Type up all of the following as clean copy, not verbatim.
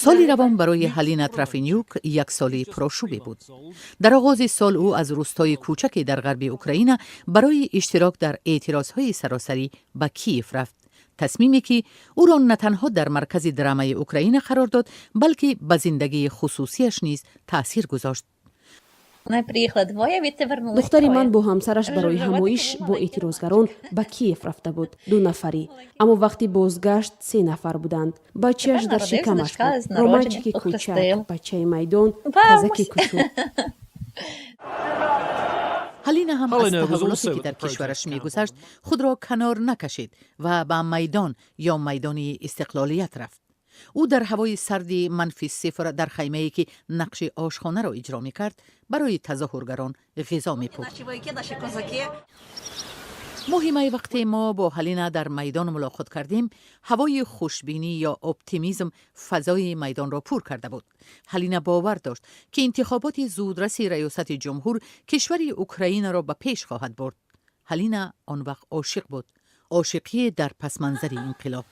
Соли равон барои Ҳалина Трафинюк як соли пурошӯбе буд. Дар оғози сол ӯ аз рӯстои кӯчаке дар ғарби Украина барои иштирок дар эътирозҳои саросарӣ ба Киев рафт, тасмиме ки ӯро на танҳо дар маркази драмаи Украина қарор дод, балки ба зиндагии хусусияш низ таъсир гузошт. Духтари ман бо ҳамсараш барои ҳамоиш бо эътирозгарон ба Киев рафта буд, ду нафарӣ, аммо вақти бозгашт се нафар буданд. Бачааш дар шикамаш буд, Романчики кӯчак, бачаи майдон, казаки кучук. Ҳалина ҳам аз таҳаввулоте, ки дар кишвараш мегузашт, худро канор накашид ва ба Майдон ё майдони Истиқлолият рафт. Ӯ дар ҳавои сарди -0 дар хаймае, ки нақши ошхонаро иҷро мекард, барои тазоҳургарон ғизо мепухт. Моҳи май, вақте мо бо Ҳалина дар майдон мулоқот кардем, ҳавои хушбинӣ ё оптимизм фазои майдонро пур карда буд. Ҳалина бовар дошт, ки интихоботи зудраси раёсати ҷумҳур кишвари Украинаро ба пеш хоҳад бурд. Ҳалина он вақт ошиқ буд, ошиқие дар пасманзари инқилоб.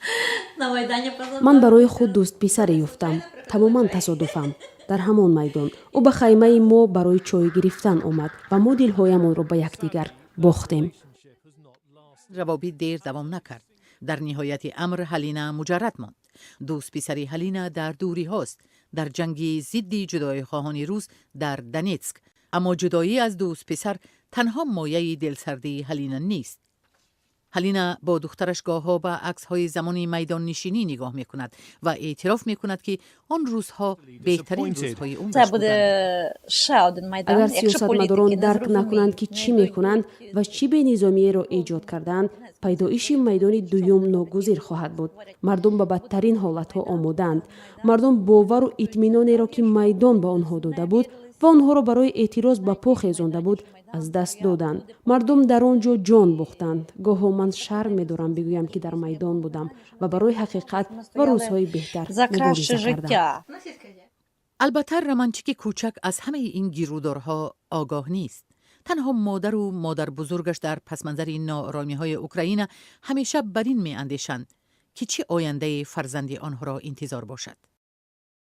Ман барои худ дӯстписаре ёфтам, тамоман тасодуфан, дар ҳамон майдон. Ӯ ба хаймаи мо барои чой гирифтан омад ва мо дилҳоямонро ба якдигар бохтем. Равобит дер давом накард. Дар ниҳояти амр Ҳалина муҷаррад монд. Дӯстписари Ҳалина дар дурӣҳост, дар ҷанги зидди ҷудоихоҳони рус дар Донетск. Аммо ҷудоӣ аз дӯстписар танҳо мояи дилсардии Ҳалина нест. Ҳалина бо духтараш гоҳҳо ба аксҳои замони майдоннишинӣ нигоҳ мекунад ва эътироф мекунад, ки он рӯзҳо беҳтарин рӯзҳои умраш буданд. Агар сиёсатмадорон дарк накунанд, ки чӣ мекунанд ва чӣ бенизомиеро эҷод кардаанд, пайдоиши майдони дуюм ногузир хоҳад буд. Мардум ба бадтарин ҳолатҳо омодаанд. Мардум бовару итминонеро, ки майдон ба онҳо дода буд ва онҳоро барои эътироз ба по хезонда буд, аз даст доданд. Мардум дар он ҷо ҷон бохтанд. Гоҳо ман шарм медорам бигӯям, ки дар майдон будам ва барои ҳақиқат ва рӯзҳои беҳтар мубориза кардам. Албатта, Романчики кӯчак аз ҳамаи ин гирудорҳо огоҳ нест. Танҳо модару модарбузургаш дар пасманзари нооромиҳои Украина ҳамеша бар ин меандешанд, ки чӣ ояндаи фарзанди онҳоро интизор бошад.